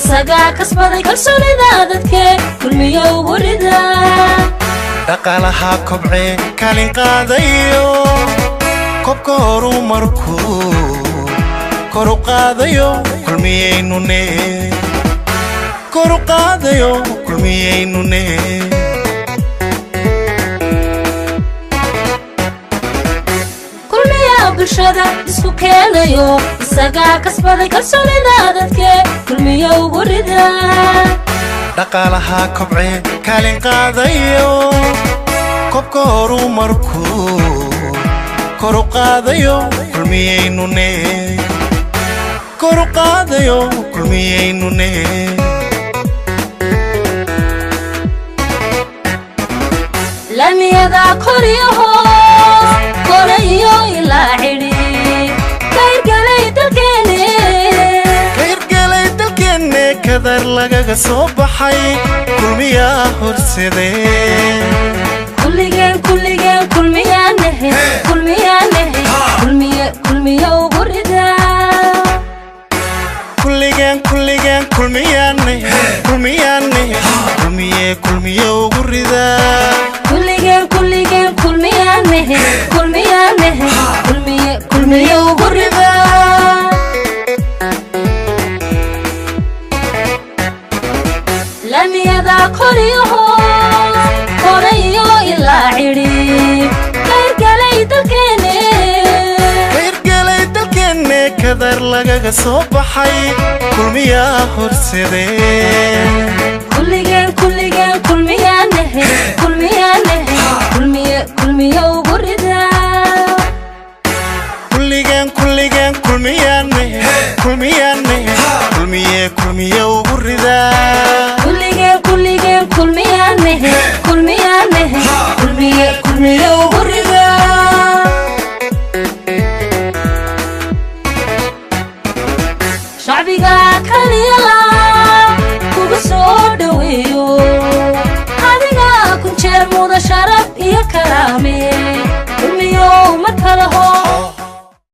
Isagaa kasbaday kalsoonida dadke, Kulmiye ugu rida. Dhaqaalaha kobcee kaalin qaadayo, kobka horumarkuu koru qaadayo, Kulmiyaynune koru qaadayo, Kulmiyaynune. Kulmiyaa bulshada isku keenayo, isagaa kasbaday kalsoonida dadke, Kulmiye ugu rida. Dhaqaalaha kobcee kaalin qaadayo, kobka horumarkuu koru qaadayo, Kulmiyaynune koru qaadayo, Kulmiyaynune. Lamiyada koriyo hoos, korayo ilaa xidhi, ka hirgelay dalkeene. Ka hirgelay dalkeenne, kadar lagaga soo baxay, Kulmiyaa horsadee. Kulligeen, kulligeen Kulmiyaanahe, Kulmiyaanahe, Kulmiye, Kulmiye ugu rida. Kulligeen, kulligeen Kulmiyaane, Kulmiyaane, Kulmiye, Kulmiye ugu ridaa. Kulligeen, kulligeen Kulmiyaanahe, Kulmiyaanahe, Kulmiye, Kulmiye ugu rida. Lamiyada koriyo hoos, korayo ilaa xidhi, ka hirgelay dalkeene. Ka hirgelay dalkeenne, kadar lagaga soo baxay, Kulmiyaa horsadee. Kulligeen, kulligeen Kulmiyaanahe, Kulmiyaanahe, Kulmiye, Kulmiye ugu rida. Kulligeen, kulligeen Kulmiyaane, Kulmiyaane, Kulmiye, Kulmiye ugu ridaa. Kulligeen, kulligeen Kulmiyaanahe, Kulmiyaanahe, Kulmiye, Kulmiye ugu rida. Shacbiga kaliya kugu soo dhoweeyo, adiga kun jeer muda sharaf iyo karaame.